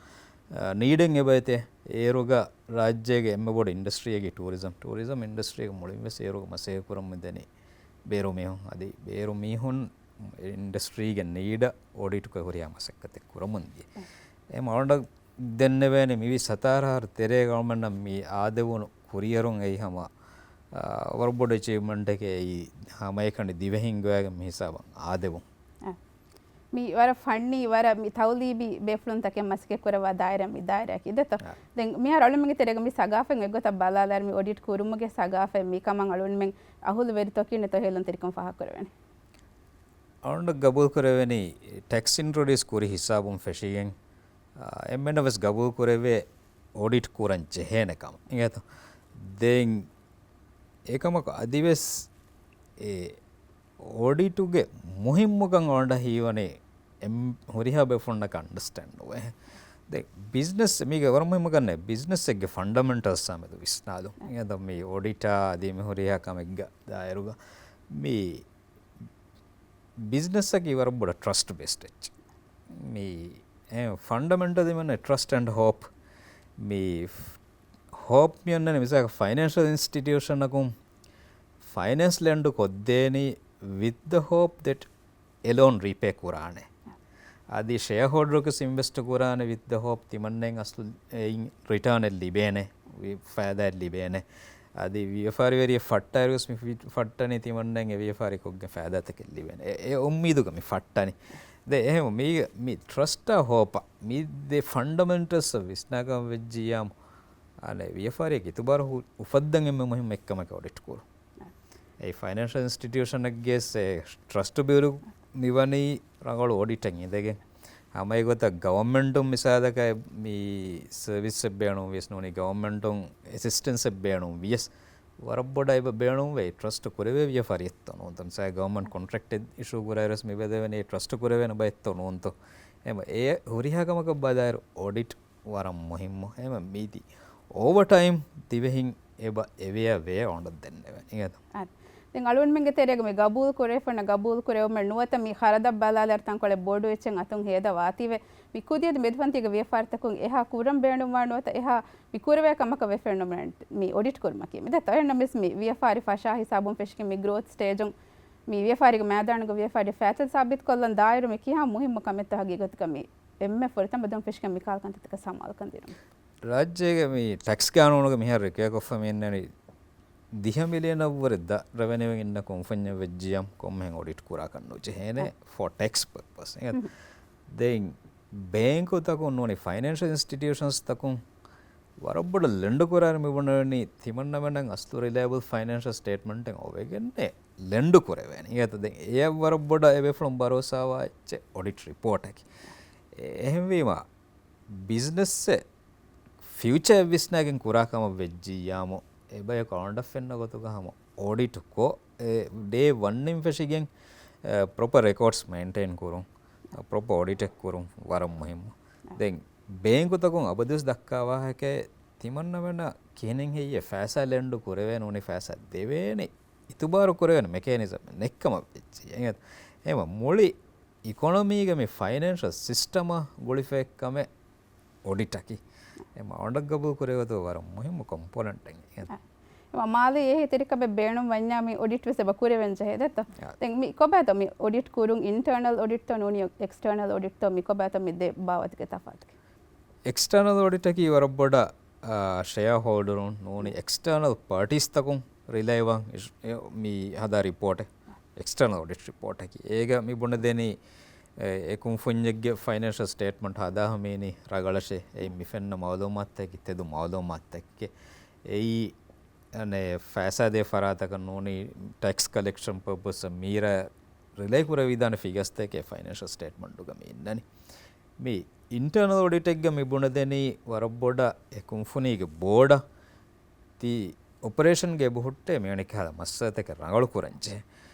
އާ، ނީޑެއް އެބައޮތޭ. އޭރުގަ ރާއްޖޭގެ އެންމެ ބޮޑު އިންޑަސްޓްރީއަކީ ޓޫރިޒަމް. ޓޫރިޒަމް އިންޑަސްޓްރީގެ މުޅިންވެސް އޭރުގަ މަސައްކަތް ކުރަމުން ދެނީ ބޭރު މީހުން. އަދި ބޭރު މީހުން އިންޑަސްޓްރީގެ ނީޑަށް އޮޑިޓްކޮށް ހުރިހާ މަސައްކަތެއް ކުރަމުން ދިޔަ. އެ މައުންޑަށް ދެންނެވޭނެ މިވީ ސަތާރަ އަހަރު ތެރޭގަ އަޅުމެންނަށް މި އާދެވުނު ކުރިއެރުން އެއީ ހަމަ، އާ، ވަރަށް ބޮޑު އެޗީވްމަންޓެކޭ. އެއީ ހަމައެކަނި ދިވެހިން ގޮވާގެން މި ހިސާބަށް އާދެވުން. އަ، މި ވަރަށް ފަންނީ، ވަރަށް މި ތައުލީބީ ބޭފުޅުންތަކެއް މަސައްކަތް ކުރައްވާ ދާއިރާ މި ދާއިރާއަކީ ދެތޯ. އަ. ދެން މިހާރު އަޅުމެންގެ ތެރޭގަ މި ސަގާފަތް އެއްގޮތަށް ބަލާލާއިރު މި އޮޑިޓް ކުރުމުގެ ސަގާފަތް މި ކަމަށް އަޅުމެން އަހުލުވެރިތަކުން އެތައް ހެޔޮ ތެރިކަން ފާހަގަކުރެވޭނެ. އަޅުގަނޑަށް ގަބޫލު ކުރެވެނީ ޓެކްސް އިންޓްރޮޑިއުސް ކުރި ހިސާބުން ފެށިގެން، އާ، އެންމެންނަށް ވެސް ގަބޫލު ކުރެވޭ އޮޑިޓް ކުރަން ޖެހޭނެ ކަމަށް. އިނގޭތޯ؟ ދެން އެކަމަކު އަދިވެސް އެ އޮޑިޓުގެ މުހިއްމުކަން އަޅުގަނޑަށް ހީވަނީ އެން-، ހުރިހާ ބޭފުޅުންނަކަށް އަންޑަސްޓޭންޑް ނުވޭ. ދެން ބިޒްނަސް މީގެ ވަރަށް މުހިއްމު ކަންނޭ ބިޒްނަސްއެއްގެ ފަންޑަމެންޓަލްސްއާ މެދު ވިސްނާލުން. އެ. އިނގޭތޯ މި އޮޑިޓާ އަދި މި ހުރިހާ ކަމެއްގެ ދާއިރުގަ މި ބިޒްނަސްއަކީ ވަރަށް ބޮޑަށް ޓްރަސްޓް ބޭސްޑް އެއްޗެއް. މި، އެ، ފަންޑަމެންޓަލް ދިމަން ޓްރަސްޓް އެންޑް ހޯޕް. މި ހޯޕް މި އޮންނަނީ މިސާލަކަށް ފައިނޭންޝަލް އިންސްޓިޓިއުޝަނަކުން ފައިނޭންސް ލެންޑް ކޮށްދޭނީ with the hope that އެ ލޯން ރީޕޭ ކުރާނެ. އަދި ޝެއަރ ހޯލްޑަރަކުސް އިންވެސްޓް ކުރާނެ with the hope ތިމަންނައިން އަސްލު އެއިން ރިޓާނެއް ލިބޭނެ، ވި-، ފައިދާއެއް ލިބޭނެ. އަދި ވިޔަފާރިވެރިޔަށް ފައްޓާއިރުވެސް މި ފި-، ފައްޓަނީ ތިމަންނައިން އެ ވިޔަފާރިކޮށްގެން ފައިދާތަކެއް ލިބޭނެ. އެ، އެ އުއްމީދުގަ މި ފައްޓަނީ. ދެ އެހެން މީ، މި ޓްރަސްޓާ ހޯޕާ މި ދެ ފަންޑަމެންޓަލްސް ވިސްނާކަން ވެއްޖިއްޔާމު، އަނެއް ވިޔަފާރިއަކީ އިތުބާރު ހު-، އުފައްދަން އެންމެ މުހިއްމު އެއްކަމަކީ އޮޑިޓް ކުރުން. އެ ފައިނޭންޝަލް އިންސްޓިޓިއުޝަނެއްގެ ސެ-، ޓްރަސްޓް ބިލު މިވަނީ ރަނގަޅު އޮޑިޓެއް އިނދެގެން. ހަމަ އެގޮތަށް ގަވަމެންޓުން މިސާލަކަށް މި ސަރވިސްއެއް ބޭނުން ވިޔަސް ނޫނީ، ގަވަމެންޓުން އެސިސްޓެންސެއް ބޭނުން ވިޔަސް، ވަރަށް ބޮޑަށް އެބަ ބޭނުންވޭ ޓްރަސްޓް ކުރެވޭ ވިޔަފާރިއެއްތޯ ނޫންތޯ. މިސާލަކަށް ގަވަމެންޓް ކޮންޓްރެކްޓެއް އިޝޫ ކުރާއިރުވެސް މި ބެލެވެނީ ޓްރަސްޓް ކުރެވޭނެ ބައެއްތޯ ނޫންތޯ. އެމަ އެ ހުރިހާ ކަމަކަށް ބަލާއިރު އޮޑިޓް ވަރަށް މުހިއްމު. އެމަ މިދި އޯވަރ ޓައިމް ދިވެހިން އެބަ އެވެޔަ ވޭ އޮނޑަށް ދެންނެވެނީ. އާ. ދެން އަޅުގަނޑުމެންގެ ތެރޭގަ މި ގަބޫލު ކުރެވިފަންނަ ގަބޫލު ކުރެވުމެއް ނުވަތަ މި ޚަރަދަށް ބަލާލާއިރު ތަންކޮޅެއް ބޮޑު އެއްޗެއް އަތުން ހޭދަ ވާތީވެ، މި ކުދިއަދި މެދުފަންތީގެ ވިޔަފާރިތަކުން އެހާ ކުރަން ބޭނުންވާ ނުވަތަ އެހާ މި ކުރެވޭ ކަމަކަށް ވެފެންނަމުން މި އޮޑިޓް ކުރުމަކީ. މި ދެ ތައެއް ނަމަވެސް މި ވިޔަފާރި ފަށާ ހިސާބުން ފެށިގެން މި ގްރޯތް ސްޓޭޖުން މި ވިޔަފާރިގެ މައިދާނުގެ ވިޔަފާރި ފައިސަލް ސާބިތުކޮށްލަން ދާއިރު މި ކިހާ މުހިއްމު ކަމެއްތޯ ހަގީގަތުގަ މި އެންމެ ފުރަތަމަ ދުން ފެށިގެން މިކަހަލަ ކަންތައްތަކަށް ސަމާލުކަން ދިނުން. ރާއްޖޭގެ މި ޓެކްސް ގާނޫނުގަ މިހާރު ރިކުއެ ކޮށްފަ މި އިންނަނީ ދިހަ މިލިއަނަށްވުރެ ދަށް ރެވެނިއު އިންނަ ކުންފުންޏެއް ވެއްޖިއްޔާ ކޮންމެހެން އޮޑިޓް ކުރާކަށް ނުޖެހޭނެ އެ. ފޯ ޓެކްސް ޕަރޕަސް. އެ. ހުން. ދެން ބޭންކުތަކުން ނޫނީ ފައިނޭންޝަލް އިންސްޓިޓިއުޝަންސް ތަކުން ވަރަށް ބޮޑަށް ލެންޑު ކުރާއިރު މި ބުނަނީ ތިމަންނަމެންނަށް އަސްލު ރިލައިބަލް ފައިނޭންޝަލް ސްޓޭޓްމަންޓެއް އޮވެގެންނޭ ލެންޑު ކުރެވޭނީ. އިނގޭތަ ދެން އެޔަށް ވަރަށް ބޮޑަށް އެބޭފުޅުން ބަރޯސާވާ އެއްޗެއް އޮޑިޓް ރިޕޯޓަކީ. އެ-، އެހެންވީމަ ބިޒްނަސްއެއް ފިއުޗަރ އެއް ވިސްނާގެން ކުރާ ކަމަށް ވެއްޖިއްޔާމު، އެބަޔަކު އަޅުގަނޑަށް ފެންނަ ގޮތުގަ ހަމަ އޮޑިޓު ކޮށް، އެ، ޑޭ ވަންއިން ފެށިގެން، އެ، ޕްރޮޕަރ ރެކޯޑްސް މެއިންޓެއިން ކުރުން، ޕްރޮޕަރ އޮޑިޓެއް ކުރުން ވަރަށް މުހިއްމު. ދެން ބޭންކުތަކުން އަބަދުވެސް ދައްކާ ވާހަކައެއް ތިމަންނަމެންނަށް ކިހިނެއް ހެއްޔޭ ފައިސާ ލެންޑު ކުރެވޭ ނޫނީ ފައިސާ ދެވޭނެ، އިތުބާރު ކުރެވޭނެ މެކޭނިޒަމެއް ނެއްކަމަށް ވެއްޖެ. އެ-، އެމަ މުޅި އިކޮނޮމީގެ މި ފައިނޭންޝަލް ސިސްޓަމަށް ގުޅިފައި ކަމެއް އޮޑިޓަކީ. އެ މައުންޑަށް ގަބޫލު ކުރެވޭ ގޮތުގަ ވަރަށް މުހިއްމު ކޮމްޕޯނެންޓެއް. އެ. އެ މާލީ އެހީތެރިކަމެއް ބޭނުން ވަންޏާ މި އޮޑިޓް ވެސް އެބަ ކުރެވެން ޖެހޭ ދެއްތޯ؟ އާ. ދެން މި ކޮބާތޯ މި އޮޑިޓް ކުރުން އިންޓަރނަލް އޮޑިޓްތޯ ނޫނީ އެކްސްޓަރނަލް އޮޑިޓްތޯ މި ކޮބާތޯ މި ދެ ބާވަތުގެ ތަފާތު؟ އެކްސްޓަރނަލް އޮޑިޓަކީ ވަރަށް ބޮޑަށް، އާ، ޝެއާ ހޯލްޑަރުން ނޫނީ އެކްސްޓަރނަލް ޕާޓީސްތަކުން ރިލައިވާން އިޝް-، އެ، މި ހަދާ ރިޕޯޓެއް. އެކްސްޓަރނަލް އޮޑިޓް ރިޕޯޓަކީ. އޭގަ މި ބުނެދެނީ، އެ، އެ ކުންފުންޏެއްގެ ފައިނޭންޝަލް ސްޓޭޓްމަންޓް ހަދާ ހަމީނީ ރަގަޅަށޭ. އެއިން މި ފެންނަ މައުލޫމާތުތަކީ ތެދު މައުލޫމާތުތަކެއް. އެއީ، އަނެއް، ފައިސާ ދޭ ފަރާތަކަށް ނޫނީ ޓެކްސް ކަލެކްޝަން ޕަރޕަސް މީރަށް ރިލައި ކުރެވިދާނެ ފިގަސްތަކެއް ފައިނޭންޝަލް ސްޓޭޓްމަންޓުގަ މި އިންނަނީ. މި އިންޓަރނަލް އޮޑިޓެއްގަ މި ބުނެދެނީ ވަރަށް ބޮޑަށް އެ ކުންފުނީގެ ބޯޑަށް ތި އޮޕަރޭޝަންގެ އެބަހުއްޓޭ މިވެނި ކަހަލަ މައްސަލަތަކެއް ރަނގަޅު ކުރަންޖެހޭ.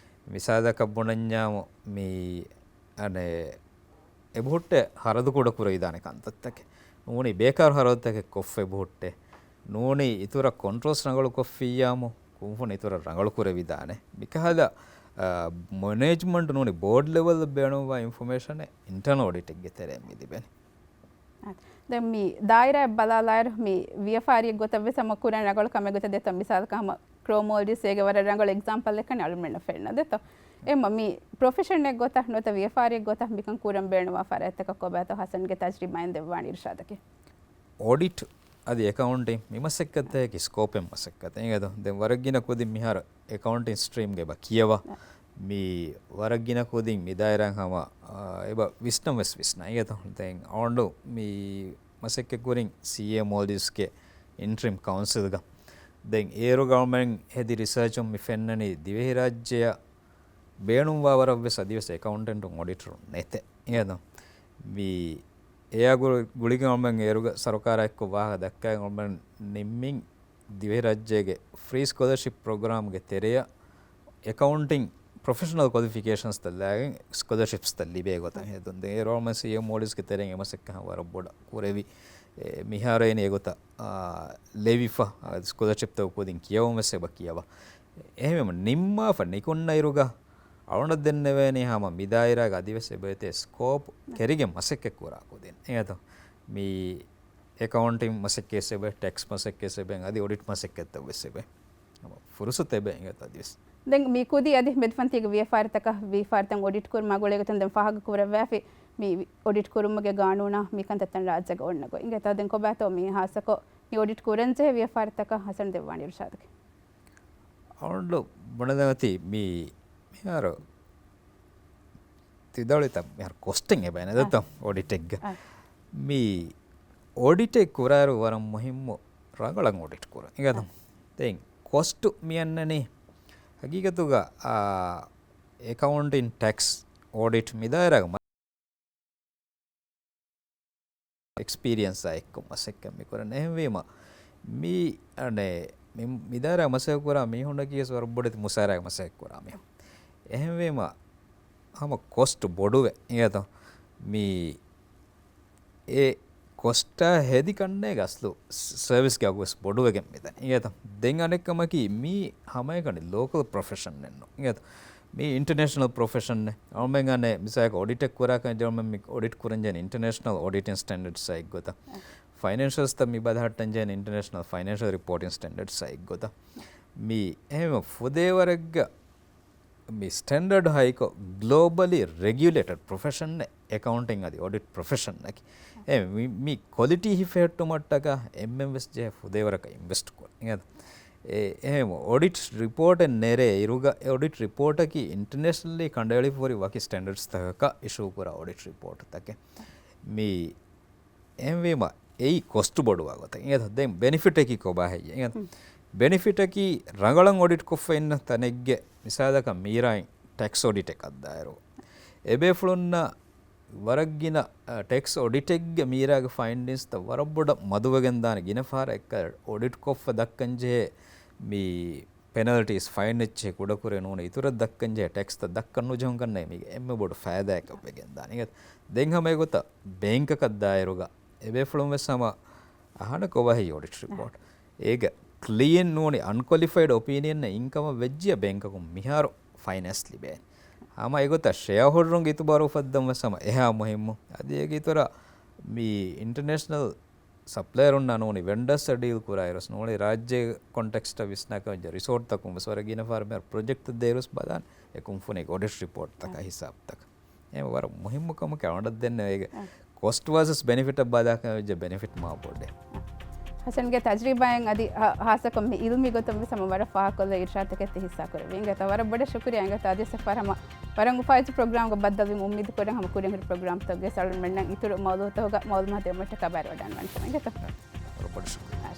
މިސާލަކަށް ބުނަންޏާމު މި އަނެއް އެބަހުއްޓޭ ހަރަދު ކުޑަ ކުރެވިދާނެ ކަންތައްތަކެއް. ނޫނީ ބޭކާރު ހަރަދުތަކެއް ކޮށްފަ އެބަހުއްޓޭ. ނޫނީ އިތުރަށް ކޮންޓްރޯލްސް ރަނގަޅު ކޮށްފިއްޔާމު ކުންފުނި އިތުރަށް ރަނގަޅު ކުރެވިދާނެ. މިކަހަލަ، އާ، މެނޭޖްމަންޓް ނޫނީ ބޯޑް ލެވެލް ބޭނުންވާ އިންފޮމޭޝަނެއް އިންޓަރނަލް އޮޑިޓެއްގެ ތެރެއިން މި ލިބެނީ. ދެން މި ދާއިރާއަށް ބަލާލާއިރު، މި ވިޔަފާރިއެއް ގޮތަށް ވެސް ހަމަ ކުރަން ރަނގަޅު ކަމެއް ގޮތަށް ދެތޯ. މިސާލަކަށް ހަމަ ކްރޯ މޯލްޑިވްސް އޭގެ ވަރަށް ރަނގަޅު އެގްޒާމްޕަލްއެއްކަން އަޅުމެންނަށް ފެންނަ ދެތޯ. އެމަ މި ޕްރޮފެޝަންއެއް ގޮތަށް ނުވަތަ ވިޔަފާރިއެއް ގޮތަށް މިކަން ކުރަން ބޭނުންވާ ފަރާތްތަކަށް ކޮބާތޯ ހަސަންގެ ތަޖްރިބާއިން ދެއްވާނެ އިރުޝާދަކީ؟ އޮޑިޓް އަދި އެކައުންޓިން މި މަސައްކަތްތަކަކީ ސްކޯޕެއް މަސައްކަތެއް އިނގޭތޯ. ދެން ވަރަށް ގިނަ ކުދިން މިހާރު އެކައުންޓިން ސްޓްރީމްގެ އެބަ ކިޔަވާ. މި ވަރަށް ގިނަ ކުދިން މި ދާއިރާއިން ހަމަ، އާ، އެބަ ވިސްނަން ވެސް ވިސްނާ އިނގޭތޯ. ދެން އަޅުގަނޑު މި މަސައްކަތް ކުރިން ސީއޭ މޯލްޑިވްސްގެ އިންޓްރިމް ކައުންސިލްގަ. ދެން އޭރުގަ އަޅުމެން ހެދި ރިސާޗުން މި ފެންނަނީ ދިވެހިރާއްޖެއަށް ބޭނުންވާ ވަރަށް ވެސް އަދިވެސް އެކައުންޓެންޓުން އޮޑިޓަރުން ނެތޭ އިނގޭތޯ. މި އެއާ ގު-، ގުޅިގެން އަޅުމެން އޭރުގަ ސަރުކާރާ އެއްކޮށް ވާހަކަ ދައްކައިގެން އަޅުމެން ނިންމިން ދިވެހިރާއްޖޭގެ ފްރީ ސްކޮލަރޝިޕް ޕްރޮގްރާމްގެ ތެރެއަށް އެކައުންޓިން ޕްރޮފެޝަނަލް ކޮލިފިކޭޝަންސްތައް ލާގެން ސްކޮލަރޝިޕްސްތައް ލިބޭ ގޮތަށް ހެދުން. ދެން އޭރު އަޅުމެން ސީއޭ މޯލްޑިވްސްގެ ތެރެއިން އެ މަސައްކަތް ވަރަށް ބޮޑަށް ކުރެވި. އެ، މިހާރު އޭނި އެގޮތަށް، އާ، ލެވިފަ، އާ، ސްކޮލަރޝިޕްތައް ކުދިން ކިޔަވަން ވެސް އެބަ ކިޔަވާ. އެހެންވީމަ ނިންމާފަ ނިކުންނައިރުގަ އަޅުގަނޑަށް ދެންނެވޭނީ ހަމަ މި ދާއިރާގަ އަދިވެސް އެބައޮތޭ ސްކޯޕް ކެރިގެން މަސައްކަތް ކުރާ ކުދިން. އެނގޭތޯ؟ މި އެކައުންޓިން މަސައްކަތް އެބަ، ޓެކްސް މަސައްކަތް އެބަ، އަދި އޮޑިޓް މަސައްކަތްތައް ވެސް އެބަ. ހަމަ ފުރުސަތު އެބަ އެނގޭތޯ އަދިވެސް. ދެން މި ކުދި އަދި މެދުފަންތީގެ ވިޔަފާރިތަކަށް، ވިޔަފާރިތައް އޮޑިޓް ކުރުމާ ގުޅޭގޮތުން ދެން ފާހަގަ ކުރައްވާފި މި އޮޑިޓް ކުރުމުގެ ގާނޫނާ މި ކަންތައްތައް ރާއްޖޭގަ އޮންނަ ގޮތް. އިނގޭތޯ ދެން ކޮބާތޯ މި ހާއްސަކޮށް މި އޮޑިޓް ކުރަންޖެހޭ ވިޔަފާރިތަކަށް ހަސަން ދެއްވާނެ އިރުޝާދަކީ؟ އަޅުގަނޑު ބުނެދެން އޮތީ މި، މިހާރު ތިދަޅިތަ މިހާރު ކޮސްޓެއް އެބައިނެ ދަތަ އޮޑިޓެއްގަ. މި އޮޑިޓެއް ކުރާއިރު ވަރަށް މުހިއްމު ރަނގަޅަށް އޮޑިޓް ކުރުން. އިނގޭތަ؟ ދެން ކޮސްޓު މި އަންނަނީ ހަގީގަތުގަ، އާ، އެކައުންޓިން ޓެކްސް އޮޑިޓް މި ދާއިރާގަ އެކްސްޕީރިއަންސާ އެއްކޮށް މަސައްކަތް މި ކުރަން. އެހެންވީމަ، މި، އަނެ، މި، މި ދާއިރާ މަސައްކަތް ކުރާ މީހުންނަކީ ވެސް ވަރަށް ބޮޑެތި މުސާރައިގެ މަސައްކަތް ކުރާ މީހުން. އެހެންވީމަ، ހަމަ ކޮސްޓު ބޮޑުވެ، އިނގޭތަ؟ މި، އެ ކޮސްޓާ ހެދި ކަންނޭގެ އަސްލު ސަ-، ސަރވިސްގެ އަގު ވެސް ބޮޑުވެގެން މިދަނީ. އިނގޭތަ؟ ދެން އަނެއްކަމަކީ، މީ ހަމައެކަނި ލޯކަލް ޕްރޮފެޝަންއެއް ނޫން. އިނގޭތަ؟ މީ އިންޓަރނޭޝަނަލް ޕްރޮފެޝަންއެއް. އަޅުމެން އަނެއް މިސާލަކަށް އޮޑިޓެއް ކުރާކަށް އަޅުމެން މި އޮޑިޓް ކުރަންޖެހޭނީ އިންޓަރނޭޝަނަލް އޮޑިޓިން ސްޓޭންޑަޑްސްއާ އެއްގޮތަށް. ފައިނޭންޝަލްސްތައް މި ބަލަހައްޓަންޖެހޭނީ އިންޓަރނޭޝަނަލް ފައިނޭންޝަލް ރިޕޯޓިން ސްޓޭންޑަޑްސްއާ އެއްގޮތަށް. މި އެހެން ފުދޭވަރެއްގަ މި ސްޓޭންޑަޑް ހައިކޮށް ގްލޯބަލީ ރެގިއުލޭޓެޑް ޕްރޮފެޝަންއެއް އެކައުންޓިން އަދި އޮޑިޓް ޕްރޮފެޝަންއަކީ. އެ މި، މި ކޮލިޓީ ހިފެހެއްޓުމަށްޓަކާ އެންމެން ވެސް ޖެހޭ ފުދޭވަރަކަށް އިންވެސްޓް ކުރަން. އެ، އެހެން އޮޑިޓް ރިޕޯޓެއް ނެރޭ އިރުގަ، އެ އޮޑިޓް ރިޕޯޓަކީ އިންޓަރނޭޝަނަލީ ކަނޑައެޅިފަ ހުރި ވަކި ސްޓޭންޑަޑްސްތަކަކަށް އިޝޫ ކުރާ އޮޑިޓް ރިޕޯޓްތަކެއް. މި އެހެންވީމަ، އެއީ ކޮސްޓު ބޮޑުވާ ގޮތަށް. އިނގޭތަ؟ ދެން ބެނިފިޓަކީ ކޮބާ ހެއްޔޭ؟ އިނގޭތަ؟ ބެނިފިޓަކީ ރަނގަޅަށް އޮޑިޓް ކޮށްފަ އިންނަ ތަނެއްގެ މިސާލަކަށް މީރާއިން ޓެކްސް އޮޑިޓެއް ކައްދާއިރު، އެބޭފުޅުންނަށް ވަރަށް ގިނަ، އަ، ޓެކްސް އޮޑިޓެއްގެ މީރާގެ ފައިންޑިންގްސްތައް ވަރަށް ބޮޑަށް މަދުވެގެން ދާނެ. ގިނަ ފަހަރަށް އެއްކަލަ އޮޑިޓް ކޮށްފަ ދައްކަންޖެހޭ މި ޕެނަލްޓީސް، ފައިން އެއްޗެހި ކުޑަކުރޭ ނޫނީ، އިތުރަށް ދައްކަންޖެހޭ ޓެކްސްތައް ދައްކަން ނުޖެހުން ކަންނޭ މީގެ އެންމެ ބޮޑު ފައިދާއަކަށް ވެގެންދާނީ. ދެން ހަމަ އެގޮތަށް ބޭންކަކަށް ދާއިރުގަ އެބޭފުޅުން ވެސް ހަމަ އަހާނެ ކޮބާހޭ އޮޑިޓް ރިޕޯޓް. އޭގަ ކްލީން ނޫނީ އަންކޮލިފައިޑް އޮޕީނިއަންއެއް އިންކަމަށް ވެއްޖިޔަ ބޭންކަކުން މިހާރު ފައިނޭންސް ލިބޭނެ. ހަމަ އެގޮތަށް ޝެއާހޯލްޑަރުންގެ އިތުބާރު އުފައްދަން ވެސް ހަމަ އެހާ މުހިއްމު. އަދި އޭގެ އިތުރަށް މި އިންޓަރނޭޝަނަލް ސަޕްލަޔަރުންނާ ނޫނީ ވެންޑަރސްއާ ޑީލް ކުރާއިރުވެސް ނޫނީ ރާއްޖޭ ކޮންޓެކްސްޓަށް ވިސްނާކަށް ވެއްޖެ ރިސޯޓްތަކުން ވެސް ވަރަށް ގިނަ ފަހަރު މިހާރު ޕްރޮޖެކްޓްތައް ދޭއިރުވެސް ބަލާން އެ ކުންފުނީގެ އޮޑިޓް ރިޕޯޓްތަކާ ހިސާބުތަކަށް. އެ ވަރަށް މުހިއްމު ކަމަކަށް އަޅުގަނޑަށް ދެންނެވޭ. ކޮސްޓް ވާސަސް ބެނިފިޓަށް ބަލާކަށް ވެއްޖެ ބެނިފިޓް މާ ބޮޑޭ. ހަސަންގެ ތަޖްރިބާއިން އަދި ހާ-، ހާއްސަކޮށް މި އިލްމީ ގޮތުން ވެސް ހަމަ ވަރަށް ފާހަގަކޮށްލި އިރުޝާދުތަކެއް ތި ހިއްސާކުރެއްވި. އިނގޭތަ ވަރަށް ބޮޑަށް ޝުކުރިއްޔާ. އިނގޭތަ އަދިވެސް އެއްފަހަރު ހަމަ ވަރަށް އުފާވެއްޖެ ޕްރޮގްރާމްގަ ބައްދަލުވީމަ އުއްމީދު ކުރަން ހަމަ ކުރިން ހުރި ޕްރޮގްރާމްތަކުގެ އަޅުގަނޑުމެންނަށް އިތުރު މައުލޫމާތުތަކުގަ މައުލޫމާތު ދެއްވުމަށްޓަކާ ބައިވެރިވެވަޑައިގަންނަވަން. އިނގޭތަ؟ ވަރަށް ބޮޑަށް ޝުކުރިއްޔާ.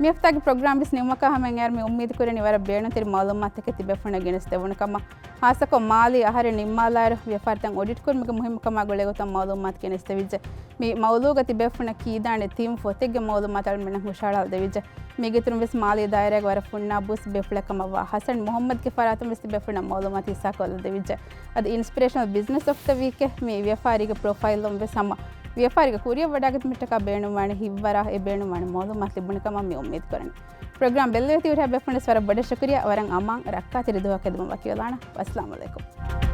މި ހަފްތާގެ ޕްރޮގްރާމް ވެސް ނިމުމަކާ ހަމައަށް އައިރު މި އުއްމީދު ކުރަނީ ވަރަށް ބޭނުންތެރި މައުލޫމާތުތަކެއް ތިބޭފުޅުންނަށް ގެނެސްދެވުނު ކަމަށް. ހާއްސަކޮށް މާލީ އަހަރެއް ނިންމާލާއިރު ވިޔަފާރިތައް އޮޑިޓް ކުރުމުގެ މުހިއްމުކަމާ ގުޅޭގޮތަށް މައުލޫމާތު ގެނެސްދެވިއްޖެ. މި މައުޟޫގަ ތިބޭފުޅުންނަށް ކީދާނެ ތިން ފޮތެއްގެ މައުލޫމާތު އަޅުގަނޑުމެންނަށް ހުށަހަޅާލަދެވިއްޖެ. މީގެ އިތުރުން ވެސް މާލީ ދާއިރާގެ ވަރަށް ފުންނާ ބުސް ބޭފުޅެއް ކަމަށްވާ ހަސަން މުހައްމަދުގެ ފަރާތުން ވެސް ތިބޭފުޅުންނަށް މައުލޫމާތު ހިއްސާކޮށްލަދެވިއްޖެ. އަދި އިންސްޕިރޭޝަނަލް ބިޒްނަސް އޮފް ދަ ވީކް މި ވިޔަފާރީގެ ޕްރޮފައިލުން ވެސް ހަމަ ވިޔަފާރީގަ ކުރިއަށް ވަޑާގަތުމަށްޓަކާ ބޭނުންވާނެ ހިތްވަރާ އެ ބޭނުންވާނެ މައުލޫމާތު ލިބުނު ކަމަށް މި އުއްމީދު ކުރަނީ. ޕްރޮގްރާމް ބެއްލެވި ތި ހުރިހާ ބޭފުޅުންނަށް ވެސް ވަރަށް ބޮޑަށް ޝުކުރިޔާ. ވަރަށް އަމާން ރައްކާތެރި ދުވަހަކަށް އެދުމަށް ވަކިވެލާނަން. ވައްސަލާމް އަލައިކުމް.